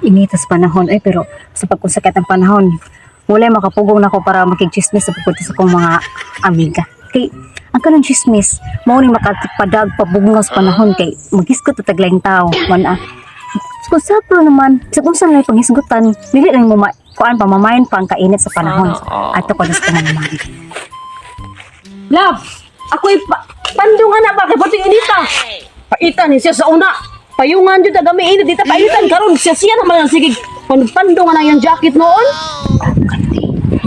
Init sa panahon eh, pero sa pagkusakit ang panahon, wala makapugong nako para makigchismis sa pagpunta sa kong mga amiga. Kay ang kanang chismis, mao ni makapadag pabugnaw sa panahon kay maghisgot ta taglaing tao man ah. Kung sakto naman, sa kung saan na panghisgutan, dili lang mo kuan pa mamayin pa ang kainit sa panahon. Ato ko sa tanan naman. Love, ako'y pandungan na ba kay pati inita. Paitan ni siya sa una. Payungan jud ta init dita paitan karon siya siya naman ang sige pandungan na yang jacket noon.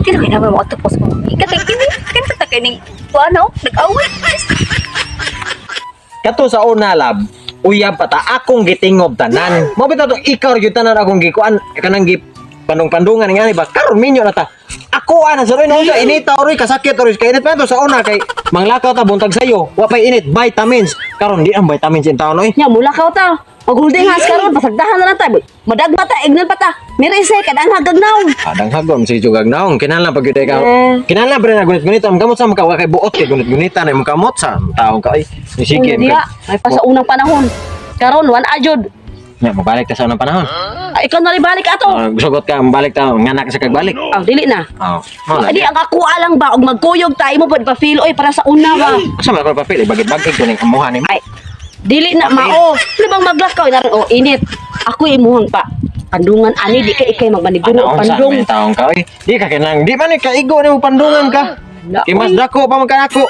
Kino kay naman mo ato ko sa mga amiga kay kini kinsa ta kay ning kuan oh, nag-away. Kato sa una lab, uyab pa ta akong gitingob tanan. Mao bitaw tong ikaw ra gyud tanan akong gikuan kanang gi pandung-pandungan nga ni ba karon minyo na ta. Ako ana sa no sa inita oy kasakit oy kay init pa to sa una kay manglakaw ta buntag sayo. Wa pay init vitamins. Karon di ang vitamins in taon oy. Nya mula ka ta. Mag-holding hands karon pasagdahan na lang ta. Madagma ta, ignan pa ta. Mirise kadang hagagnaw. Adang hagom si jugag naong kinahanglan pag gyud ka. Eh. Kinahanglan pa rin na gunit-gunita ang gamot sa mukha wa kay buot kay gunit-gunita na imong kamot sa taong ka oy. Sige. Una diha, ay pa sa unang panahon. Karon wan ajud. Nya mabalik ta sa unang panahon. Ay, ikaw na balik ato. Ah, sugot ka balik ta nganak sa kagbalik. Ah, dili na. Oh, mao na. Adi ang ako alang ba og magkuyog ta imo pud pa feel oy para sa una ba. Asa man ako papel bagit-bagit ko ning amuhan nimo. Ay, dili na mao. Di bang maglakaw na oh init. Ako imuhang pa. Pandungan ani di kay ikay magmaniguro Ano sa pandung. may taong ka oy. Di ka kinang di man ni kaigo nimo pandungan ka. La, Kay mas oy. dako pa man kanako.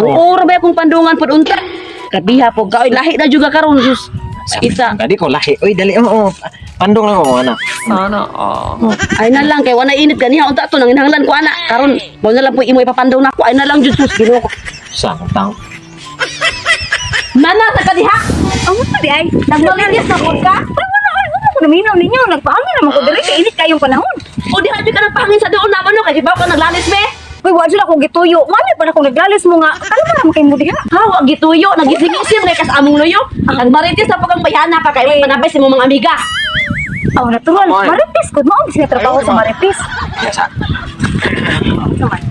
Ang Oh. ora ba akong pandungan pud unta. Kabiha po ka oy lahi na juga karon sus. Kita. Tadi ko lahi. Oy dali oo. Pandong lang ko ana. Sana all. Ay na lang kay wala init ganiha unta to nanginahanglan ko ana. Karon mo na lang po imo ipapandong nako. Ay na lang jud sus Ginoo ko. Sa akong taong. Nana sa kadiha. Ang mo di ay. Nagmalinis na pud ka. Ay, wala, ay, wala ko naminaw ninyo. Nagpaangin naman ko diri kay init kayong panahon. O diha jud ka nagpangin sa doon naman no kay di ba ka naglalis be? Uy, wa jud akong gituyo. Mali pa na akong naglalis mo nga. Kalo pa naman kay mo diha. Ha, wa gituyo, nagising-isip kay kas among luyo. Nagmarites na po kang bayana ka kay manabay sa imong mga amiga. Aw, natural. Oy. Marites ko. Mao sila trabaho sa Marites. Ya sa. Ano man?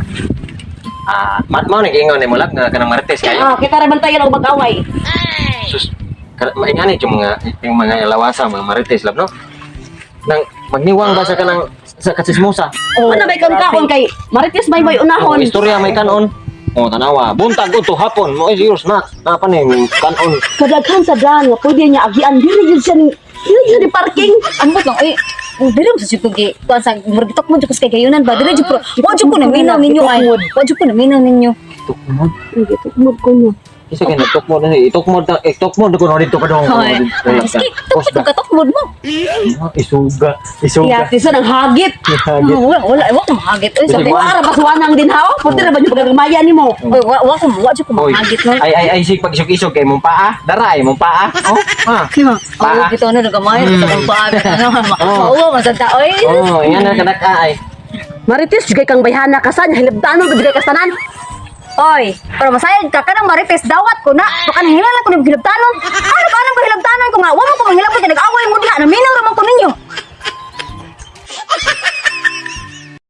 Ah, mao ni giingon nimo lab nga kanang Martes kayo. Ah, kita ra bantayan og mag-away. Sus. Maingani yung mga lawasa mga Marites lab no. Nang magniwang ba sa kanang sa katsismosa. Oh, ano may kang kaon kay Marites may may unahon. Oh, istorya may kanon. Oh, tanawa. Buntag udto hapon. Mo is yours na. Napa ni kanon. Kadaghan sa daan nga pwede niya agian diri jud siya ni diri jud ni parking. Ambot lang ay diri mo sa jud ko gi kuan sa murgitok mo jud ko sa kagayunan ba diri jud pro. Wa jud ko naminaw ninyo ay. Wa jud ko naminaw ninyo. Tukmod. Tukmod ko niya. Isa kay nagtukmod na itukmod ta itukmod ko no dito ka dong. Hoy. Sige, tukmod ka tukmod mo. Isuga, isuga. Iya, tisa nang hagit. Hagit. Wala wala wa ko mahagit. Oy, sabi. Wa ra basuanang din ha. Pwede ra ba niyo pagagamayan nimo? Oy, wa wa ko wa jud ko Oy. mahagit no. Ay ay ay sig pag isog-isog kay mong paa, dara ay mong paa. Oh, ha. Oh, bitaw na nagamay sa kong paa ano. Oh. Mauwa man sa ta oy. Oh, yan na kadak ay. Marites jud kay kang bayhana kasan hilabdanon gud kay kasanan. Oy, pero masayag ka kanang marites dawat ko na. Baka nahila lang ko ng hilabtanon. Ano ba anong kahilabtanon ko nga? Wa mo ko manghilabot kay nag-away